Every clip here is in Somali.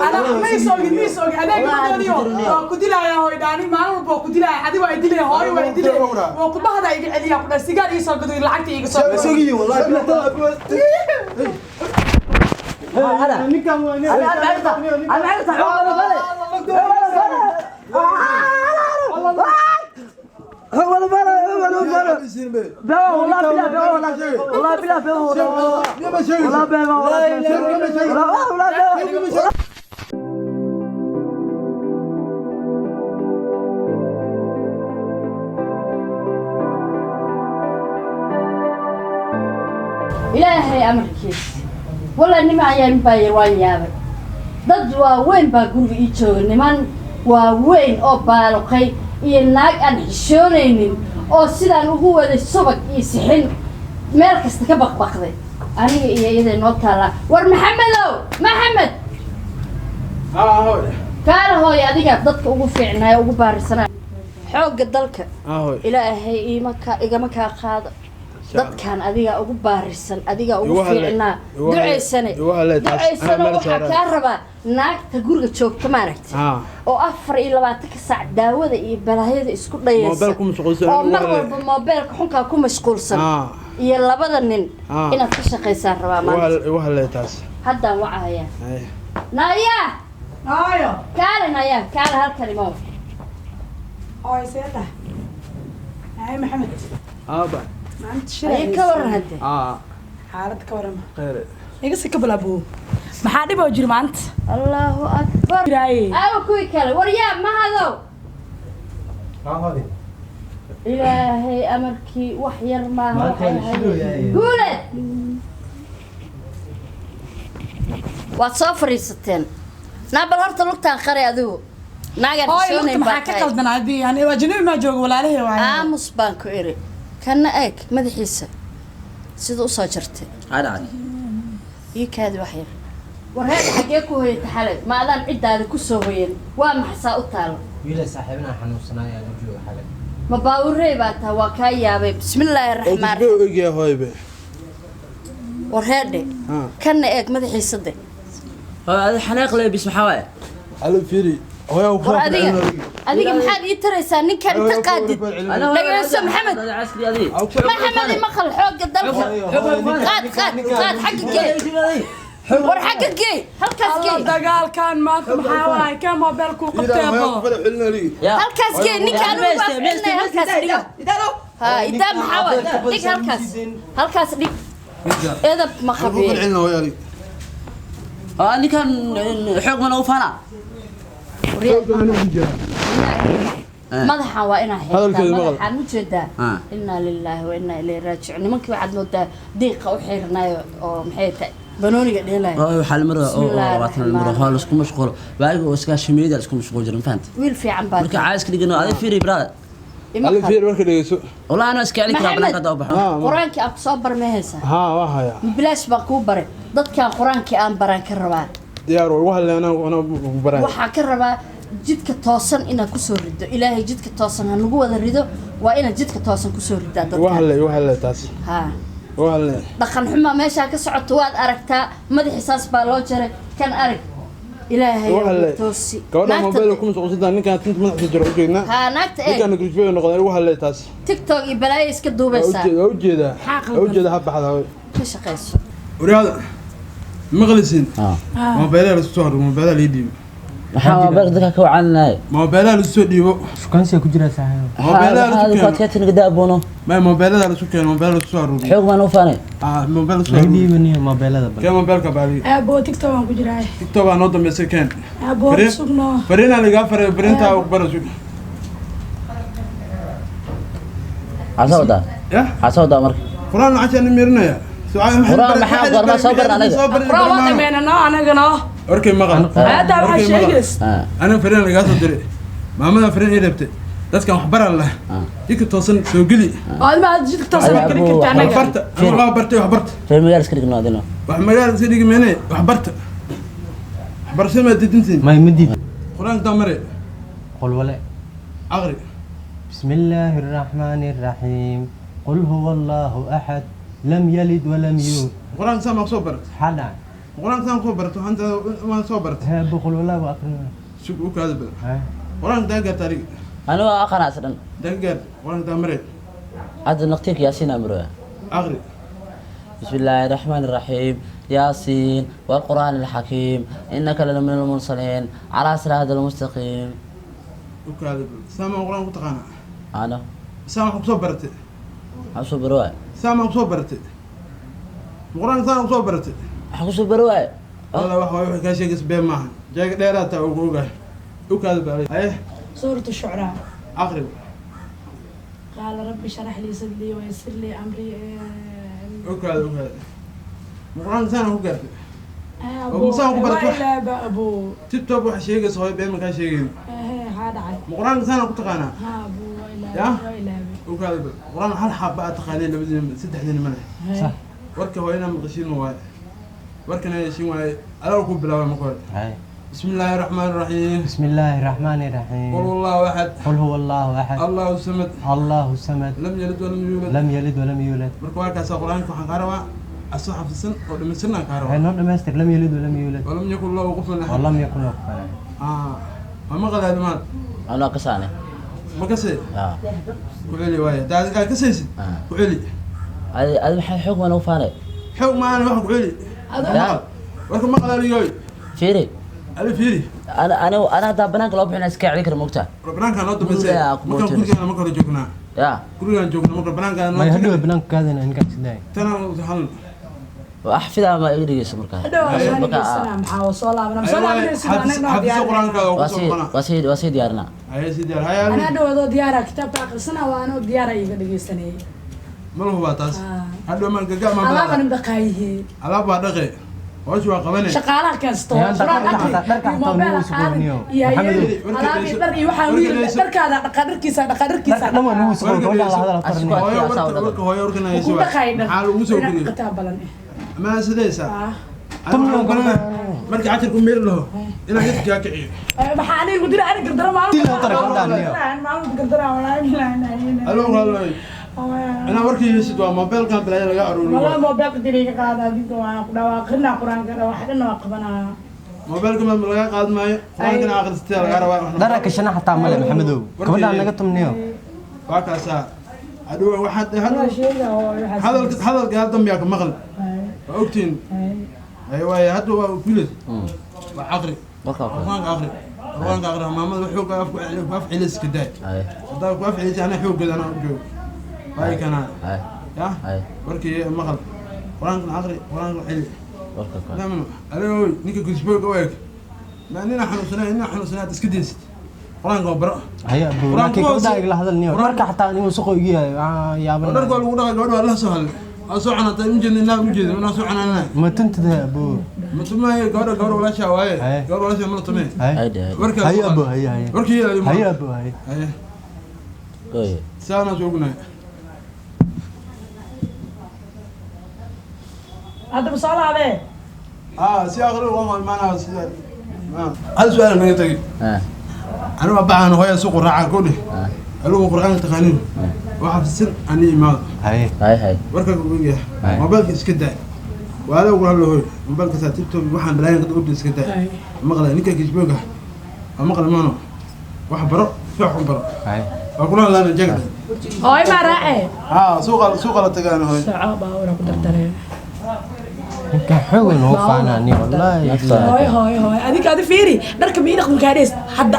Ana ma isoogi adeeg ma dooniyo waa ku dilaaya hooydhaani maalin walba waa ku dilaaya adi waa idilaya hooyo waa idilaya waa ku bahda iga celiya ku dhahay sigaar ii soo gado lacagta iiga soo gado. Isagii wallahi Ana ninkan waa ana ana ana ana هو ولا ولا ولا بلا والله بلا بلا والله بلا بلا والله بلا والله والله بلا. Ilaahay amarkiis walaa nima ayaan baa waan yaabay. Dad waaweyn baa guriga ii jooga, niman waaweyn oo baaluqay iyo naag aan xishoonaynin oo sidaan ugu waday subag iyo sixin meel kasta ka baqbaqday. Aniga iyo iyaday noo taallaa. War Maxamedow, Maxamed, kaala hooy, adiga dadka ugu fiicnaaya ugu baarisanaya xoogga dalka. Ilaahay iima ka igama kaa qaado dadkan, adigaa ugu baarisan, adigaa ugu Igu halle- fiicnaa. Igu halle- Ducaysane, igu halle taas. ducaysano. Anaa meel Waxaa saaran. kaa rabaa naagta guriga joogta maaragtay oo 24-ka saac daawada iyo balaayada isku dhayaysa Moobeel ku mashquulsan, oo igu mar halle. walba moobeelka xunkaa ku mashquulsan iyo labada nin inaad ka shaqaysaan rabaa maanta. Igu halle taas. Haddaan wacahayaa. Naya! Hooyo. Kaale Naya, kaale halkan imow. Hooyo, see tahay? Hay Maxamed. Aaba. Maanta Aye, shilay. Ka waran hadde? Xaalad ka warama. Khayr. Iga si ka bilaabo, maxaa dhib oo jira maanta? Allahu akbar. Jiraaye. Aawa kuwii kale? War yaa mahadow, ilaahay amarkii wax yar maaha. Maanta Waxay waa la shidoyaa. hayeen guuleed waad soo fadhiisateen. Naa bal horta lugtaan qari adigu, naagaan Hooyo, lugta xishoonayn baa maxaa ka tahay. qaldan? Adii yani waa ajnabi maa jooga, walaalahey waaye. Aamus baan ku iri. Kana eeg madaxiisa sida usoo jartay. Ii kaadi wax yar. War heer, xaggee ku hoyata xalay? Ma adaan ciddaada ku soo hoyan? Waa maxsaa u taalo? Wiila saaxiibana xanuunsanaa ayaa u jooga xalay. Ma baawurey baa tahay? Waa kaa yaabay. Bismillaahi raxmaan Bay u egyahay hooybe. War heerdhe, kana eeg madaxiisa de. هذا حناق لي بس محاوي. Halo, fiiri hooyaa. War adiga maxaad ii taraysaa ninkan inta qaadid? Dhageyso Maxamed. عسكري هذه. Maxamed, maqal xoogga dalka. Qaad, qaad, qaad, xagga gee. War xagga gee, halkaas Allah. Gee. Dagaalkan maanta maxaa waaye? Kan moobeel kuu qabtay abo. Halkaas gee ninkaan ugu afcinay, halkaas dhigo. Ha idaa, maxaa waaye? Dhig halkaas, halkaas dhig. Edab ma qabee. اللي كان حكم انا وفانا. Madaxan waa inaa xirtaa. Hadalkeedu maqal. Madaxaan ujeedaa. Inaa lilaahi wa inaa ilayhi raajicuun. Nimankii waxaad moodaa diiqa u xirnayo oo maxay tahay banooniga dheelayo. Waxaa la maraa oo Bismillaahi waatan la maraa raxmaani. Hal isku mashquul baaga oo iska shimiyada isku mashquul jirin, fahant? Wiil fiican baa marka caaska dhigano aday fiiri brother. Ima Halo qab. fiiri, marka dhegeyso. والله انا iska celi karaa. Maxamed. Banaanka hadda u baxo. Qur-aankii aan kusoo bar ma haysaa? Haa, waa hayaa. Bilaash baan kuu baray. Dadkaan qur-aankii aan baraan ka rabaa. Diyaar waa, igu halle, anaa baray. Waxaa ka rabaa jidka toosan inaad kusoo rido. Ilaahay jidka toosan ha nagu wada rido. Waa inaad jidka toosan kusoo ridaa Igu dadka. halle, igu halle taas. Ha. Igu halle. Dhaqan xumaa meeshaa ka socoto waad aragtaa. Madaxiisaas baa loo jaray. Kan arag, ilaahay Igu halle. toosi. Gabadha Naagta moobeel ku mashquulsantaa, ninkaan tinta madaxiisa jiro u jeednaa. Ha, naagta eeg. Ninkaan gurjbey noqday, igu halle taas. TikTok iyo balaayo iska Waa duubaysaa. ujeedaa, waa ujeedaa. Maxaa Waa ujeedaa, ha baxda hooy. Ka shaqayso. Wariyaada maqlisiin? Moobeelaha laisku soo haro, moobeelaha lii dhiibo. Maxaa waa dadka ka wacanay? Moobeelaha laisku soo dhiibo. Shukaansiga ku jira saaxiib. Moobeelaha laisku keeno. Adkeetan gada abuuno. May, moobeelada laisku keeno, moobeelaha laisku soo aruuriyo. Xoog baan u faanay. Ah, moobeel laisku Laga aruuriyo. dhiibaniyo moobeelada bal. Keen moobeelka baadi. Aabo, TikTok aan ku jiraa. TikTok baa noo dambeysay, keen. Aabo. Sugno. Fariinaa lagaa faray, fariintaa bara sug. Xasoo wadaa. Ya. Xasoo wadaa marka. Quraan lacagta aan mirinaya. Quraan maxaa goorma soo baran aniga? Quraan waa dhameynano anagana. Warkay maqal. Hadda waxaa Warkay maqal. sheegays. Aniga fariin lagaa soo diray, maamada fariin ii reebtay, dadkan wax baran leh jidka toosan soo geli. Oo adma aad jidka toosan Ay, geli Abu, kartaa anaga. Wax barta, aniga waa bartay, wax barta. Reer magaal iska dhigno adino. Wax magaal iska dhigi meene, wax barta, waxbarashada maa diidintiin? May, ma diid. Qur-aanka taa mare. Qolwale. Aqri. بسم الله الرحمن الرحيم، قل هو الله أحد، لم يلد ولم يولد. Qur-aanka saa maa soo barat? حدا. Qur-aanka saan kusoo barato, waxaan waan soo baratay. Hee abu, qolwala waa aqrinaa. Sug u kaada badan. Haye. Qur-aanka daa gaarta adiga. Aniga waa aqanaas dhan. Daa gaarta qur-aanka daa maree. Hadda naqtiinka Yaasiin amroya. Aqri. بسم الله الرحمن الرحيم، ياسين والقرآن الحكيم، إنك لمن المرسلين على صراط المستقيم. U kaada badan. Saan maa qur-aanka ku taqaanaa? أنا Saan waxaa kusoo baratay? حسب برواي. Saan maa kusoo baratay? Qur-aanka saan kusoo baratay? حسب برواي. Walla wax waay, waxay kaa sheegaysa been maaha. Jeega dheeraad taa ugu ogahay. U kaada baa. Haye. سورة الشعراء. Aqri. قال ربي شرح لي صدري ويسر لي أمري. U kaada, u kaada. Ma qur-aanka saan ku gaartay? أبو مساء مبارك. وإلا أبو. Tibtoob waxa sheegaysa hooyo been ma kaa sheegayn. هذا عاد. Ma qur-aanka saan ku taqaanaa? ها أبو وإلا. يا؟ وإلا. U kaada bal. Qur-aan hal xaaba aad taqaaneen labadiina, saddexdiina ma leh. Sax. Warka hooyana maqashiin waaye, warkana yeeshin waaye. Adaa ku bilaabay marka hore. Haye. بسم الله الرحمن الرحيم. بسم الله الرحمن الرحيم. قل الله احد. قل هو الله احد. الله الصمد. الله الصمد. لم يلد ولم يولد. لم يلد ولم يولد. Marka waa kaasa qur-aanka waxaan kaa rabaa asoo xafisan oo dhamaystiran kaa Haye, rabaa. Noo dhamaystir لم يلد ولم يولد. ولم يكن له كفوا احد. ولم يكن له كفوا احد. aa waa maqlaad maad. أنا قصاني. Ma kasee? آه. Ku celi waaye haddaad aad kasaysid. آه. Ku celi. هذا هذا حكم أنا وفاني. Xoog maana wax ku celi. لا. Warka maqlaaliyoy. فيري. Ali fiiri. أنا أنا أنا هذا بنانك لو بحنا سكاي عليك المقطع. Banaankaa noo dambaysay. Guriga ku markaan bootinaysa. gurigaan marka hore joognaa. يا. Gurigaan joognaa marka banaankaa noo ما يهدوا بنانك كذا انك تداي. Tanaan hal. وأحفظها ما يقدر يسمع مركها. هذا السلام maxaa soo laabana soo laabanaysid anagna xafiso qur-aankaada oo kusoo واسيد noqonaa. واسيد واسيد ديارنا. Haye, si diyaar haye anaa Ali. dhawaadoo diyaara kitaabka aqrisana waa anoo diyaara iga dhegeysanayay. Ma la hubaa taas? Hadhow maan gaga maan alaabana bilaabaa. dhaqaayihiin. Alaab waa dhaqe, hawsha waa qabane. Shaqaalaha keensato. Yaan quraan dharka aqri xataa- dharka iyo xataa mobile nugu soo qaadin gooniyo. iyo Maxamed, hayeeni warka alaab iyo dhegeyso. dhar iyo waxaa Warka wiil dhegeyso. dharkaada dhaqa dharkiisa dhaqa dharkiisa. Dharka dhan waa nugu soo Warka gabadha la dhegeyso. hadal Asku- tarniyo. Hooyo warka Asku- warka hooyo warkanayso ku waay. dhaqay dhar. Maxaa lagu soo geliyey? Qataa balan eh. Maa sidaysa? Ah. Aniga waxaan baranaa markii cashirku meel laho inaan jidka kaa kiciyo. Maxaa aniga dira aniga gardara maalin Dil oo taray gabadhaan niyo. maalin gardara walaahi bilaahi. Alo haloy, inaan warka yeesid waa mobilkan bilaaya laga aruuriyo. والله موبايل diriga qaada adinka waa ku dhawaaqina quraanka wax dhan waa qabanaa. Mobilka ma laga qaad maayo, qur-aankana akhristayaa laga rabaa waxna. Dharka shana xataa male Maxamedow, gabadhaan naga tumniyo. Waa kaasaa hadhow waxaad Waa sheega oo waxaas. Hadalka hadalka hal dambiyaa ka maqal waa ogtihiin. Ay waaye hadda waa kules waa aqri. Warka. Qur-aanka aqri, qur-aanka aqri. Maamada wuxuu ka afku ku af celis ka daay. هاي. Haddaa ku af celis anaa xooggeeda anaa u joogo waay kanaa. هاي. Ya. هاي. Warkii maqal, qur-aankan aqri, qur-aanka celi. warka. Fahmin adigo ninka gusboog u eg ma nina xanuunsanaa, nina xanuunsanaa iska daysid qur-aanka oo baro. Haya abu, Quraan laakiin ku gabadha hoose- igala hadal niyo. Quraan- Dharka xataa inuu suqo igu yahay waa yaaban. Dharka waa lagu dhaqay, gabadha waa la soo hadlay, waa soo canaatay, ujeedna inaa ujeedin inaa soo canaanay. Ma tuntida abu? Ma tumaayo gabadha, gabadha walaashaa waaye. Haye. Gabadha walaashaa ma la tumee. Haye. هاي ده. Warkaa Haye abu, haye haye. warkii yeelay. Haye abu, haye. Haye. كوي. Saanaa soo ognahay. Hadda ma soo laabee? aa si aqri uga imaanaa sida hal su-aal naga tagay. ها. Anigu baxaan hooya suuqu raacaa ko dheh. ها. Adigu qur-aanka taqaanin waxa fisin ani imaado. Haye. هاي هاي. Warka ugu yahay. Haye. Mobilka iska daa, waala ugu hadlo hooy mobilka saa TikTok waxaan balaayan qad ordi iska daa. Maqla ninka kisbooga waa maqla maano wax baro, si wax u baro. Haye. Waa kula hadlaana jagda. Hooy ma raace? haa, suuqa suuqa la tagaan hooy. Soco baawra ku dardareen. Ninka xoog noo faanaa niyo wallahi. Nafta. Hooy hooy hooy adika adi fiiri dharka ma ii dhaqmi kaadheys hadda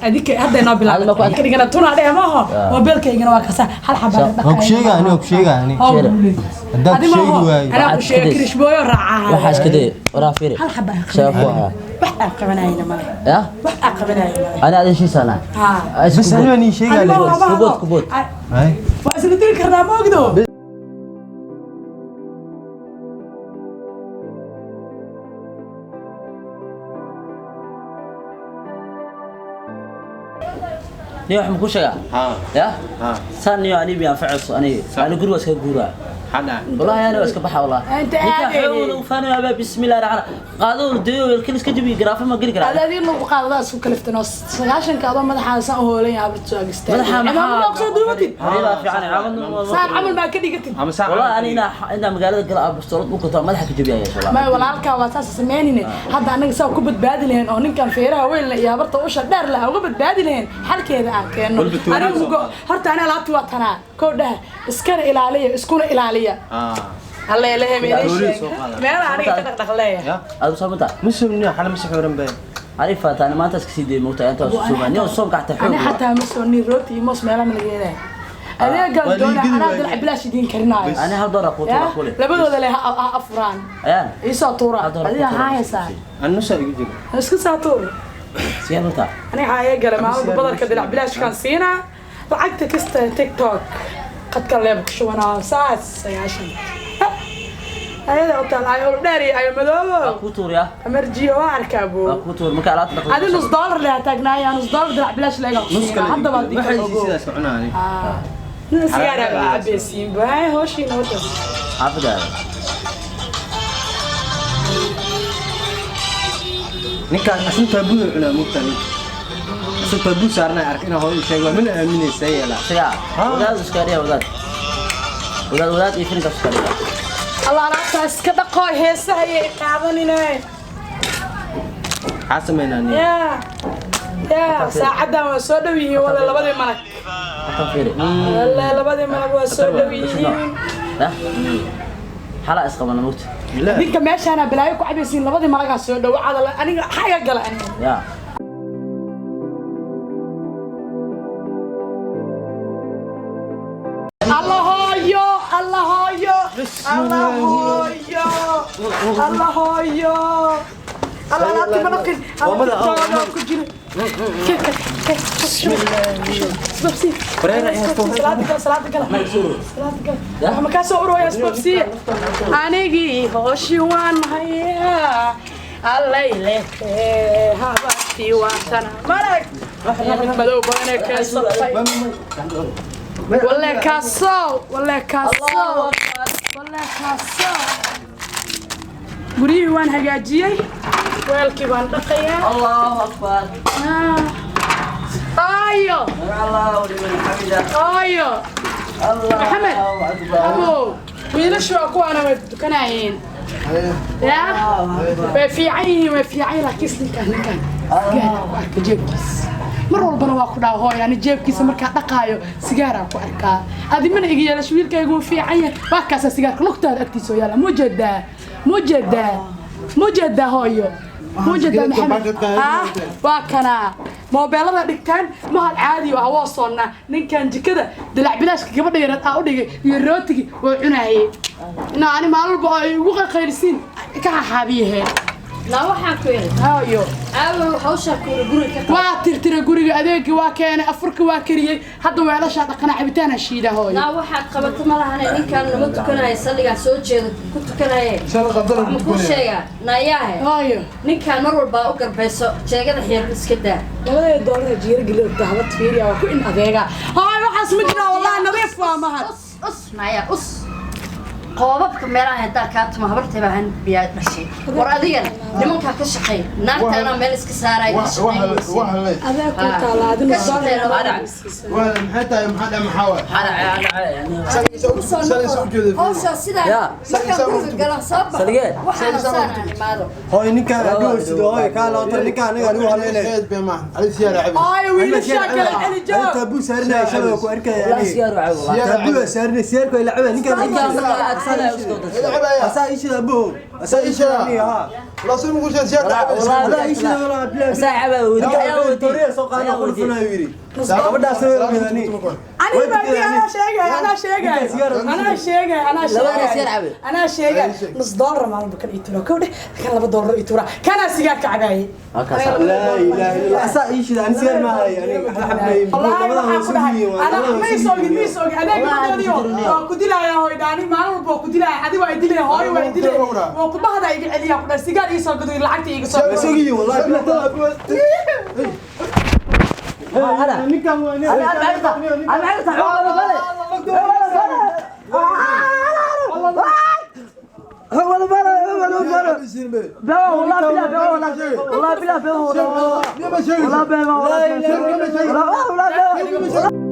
adika hadda inoo Hadda ma ku- bilaabay dhigana tuna dheh maaho. Ah. Mobilkaygana waa kasa hal xabaa. Waa ku sheegaa ani, waa ku sheegaa ani. Haddaad Adi maaho. sheegi waayo. Anaa ku sheega kirishbooyo raacaa. waxaa iska day waraa fiiri. Hal xabaa. Sheeko ahaa. Wax aan qabanayna male. Ya. Wax aan qabanayna male. أنا هذا شيء سنة. haa. Bas ani waan ii sheegaa Adiga le. waa Kubood, bahdo. kubood. Haye. Waa isla dili karnaa ma ogdo. Niyo wax ma ku sheegaa? ها. Ya. ها. Saan niyo ani bi anfacayso ani. Ani guriga iska guuraa. Hadda. والله انا اسك بحا والله. أنت ninka aadey. xoog lagu faanayo baa bismillaah raxmaan qaado dayo ilkin iska jabi garaafa ma geli karaa. Adaadii lagu qaadadaa isku kaliftan oo 90-ka adoo madaxaada saan u hoolan yahay habarta soo agistaa. Madaxa Cimaamad waa kusoo duubatid. Hariibaa fiican cimaamad. Saan camal maa ka dhigatid. Ama saa. والله انا ina inta magaalada gala abustoolad u gato madaxa ka jabiyaya insha Allah. May walaalkaa waa saas samaynine. Hadda anaga saa ku badbaadi lahayn oo ninkan feeraha weyn leh iyo habarta usha dheer leh aan uga badbaadi lahayn xalkeeda aan keenno. Walba tooriyo Anigu soo horta ana alaabti waa tanaa. Kow dheh iskana ilaaliya iskuna ilaaliya. Ah. Alla ilahay ma idin Tooriyo sheeg. soo qaada. Meel aniga ka dhaqdhaqleeya. Ya. aad soo mata Muslim ni xal masixuran bay. عارف انا ما انت اسك سيدي موتا انت سوما ني صوم قاعد Ani تحوق xataa ma soo niin rooti iyo moos meelaha ma laga helaya. Adeegaan Waa doona liigidi anaa waay. dalac bilaash idiin karinaayo. انا هل دور اقوت Ya, اقول labadooda leh ha afuraan. ayaan Iisoo tuura. Hadda hore Adiga ku tuura. haa haysaa. Annu saa igu jiro. Iska soo tuur. سيان متا Aniga waxaa iga galay maalinta badarka dalac bilaashkaan siinaa. Lacagta kasta TikTok qadka leeb ku shubanaa saas 90. Ayada u taal ayo dheer iyo ayo madoobo. ku tuuriya Amarjiyo waa arkaa buu. ku tuur marka alaabta dhaqdo. Adi nus dollar leh taagnaaya nus dollar dalac bilaash leega ku Nus siinaa. kale. Hadda baad Waxay dhigta. sidaas ka cunaani. Sigaar baa cabaysiin baa hooshii noo tas. xaafada Ninkaas asin taabuu cunaa mugta ninka. Asin taabuu saarnaa ark inaa hooyo sheego mana aaminaysa yeela. siga wadaad iska dhiga wadaad wadaad wadaad iyo filinka iska dhiga. Allah alaabta iska dhaqo heesaha iyo qaadanine. Maxaa sameynaa ni? Ya ya saacadan waa soo dhow yihiin wala labadii malag. Halkan fiiri. Wala labadii malag waa soo dhow yihiin. Ya xala isqabana mugta. Ninka meeshaana balaayo ku cabaysiin labadii malagaa soo dhow cadal aniga xaga gala aniga. Ya Allah hooyo Allah hooyo Allah hooyo Allah hooyo Allah alaabti ma dhaqin Allah TikTok ku jira. Isbabsi. Salaada gala salaada gala salaada gala. Waxa ma kaa soo urooyaa isbabsi. Anigii hooshii waan hayaa. Allay leh habartii waan tana. Marag. Mid madow badan ee keensatay. Walle kaasow walle kaasow walle kaasow. Guryihii waan hagaajiyey. Weelkii baan dhaqayaa. Allahu akbar. Ayo Allahu liman hamida. ayo Maxamed. Allahu akbar. Abow wiilashu waa kuwaana way tukanayeen. Ya way fiican yihiin way fiican yihiin laakiin ninkaan ninkaan sigaar ku arka jeebkiisa. Mar walbana waa ku dhaha hooy ani jeebkiisa markaa dhaqaayo sigaaraa ku arkaa. Adi mana iga yeelasho wiilkaygu wuu fiican yahay. Waa kaasaa sigaarka lugtaada agtiisa oo yaala mujeedaa mujeedaa mujeedaa hooyo mujeedaa Maxamed. Ah waa kanaa moobeelada dhigtaan mahad caadi ah waa soonnaa ninkan jikada dalac bilaashka gabadha yareed aa u dhigay iyo rootigii waa cunaayay inaa ani maalin walba ay ugu qaqaylisiin ka xaxaabiyahe. La waxaan ku yiri Hooyo aawo hawsha ku yiri guriga ka waa tirtira guriga adeegii waa keenay afurka waa kariyey hadda weelashaa dhaqana cabitaana shiida hooyo. La waxaad qabato ma lahan ninkan lama tukanayo salligaa soo jeeda ku tukanaye. Shala qadar Ma ku sheegaa nayaahe Hooyo ninkan mar walba u garbayso jeegada xiran iska daa. Labada doolar jiira gelida habad fiiriya waa ku in adeega hooyo waxaas ma jiraa wallahi nadiif waa mahad. Us us naya us qoobabka meelaha intaa kaa tuma habartay baa han biyaa dhashay war adigana nimankaa ka shaqeey naagta anaa meel iska saaraya ka shaqeynaysa. Adeeg ku taala adina Ka shaqeey doolar Waa maxay tahay maxaa dhaa maxaa waay? xala Shalay soo jeeday. Hawshaa sidaa Ya. markaan guriga gala soo baxo Saligee. waxaana saaraan imaado. Hooy ninkaan aduu sido hooy kaa loo tar ninkaan aniga anigu haleynay. Eed bee maahan. Ali siyaar cabi. Hooyo wiilashaa kala celi joog. Taabuu saarinaya shalay ku arkaya والله aniga. sigaar waa والله. Taabuu saarinaya siyaarku ay lacabeen ninkaan ninkaan marka aad sanaa isku Ila dadso. cabaya. Asaa ishida abuhu. Asaa ishida aniga ha. La soo mugu siyaar cabi. Adaa ishida walaa bilaa. Saa caba wadi ayaa wadi. Toriya soo qaada qulfuna yiri. Gabadhaas way ogaaday. Aniga baa anaa sheegay anaa sheegay anaa sheegay anaa Labada sheegay sigaar cabe. anaa sheegay nus dollar maalin kan ii tuura kowdhe kan laba dollar ii tuura kanaa sigaarka cabaayay. Laa ilaaha illa asaa ishida ani sigaar ma hayo aniga wax la xabay. Wallaahi waxaan ku dhahay anaa ma isoogi ma isoogi adeeg ma dooniyo waa ku dilayaa hooy dhaani maalin walba waa ku dilayaa adi waa idilaya hooyo waa idilaya waa ku bahda iga celiya ku dhahay sigaar ii soo gado iyo lacagta iiga soo gado. Sugiyo wallahi bilaa. Ana Ninkaan waa ana ana ana. Wala bala wala bala. Baa والله بالله بaa والله بالله baa والله baa والله.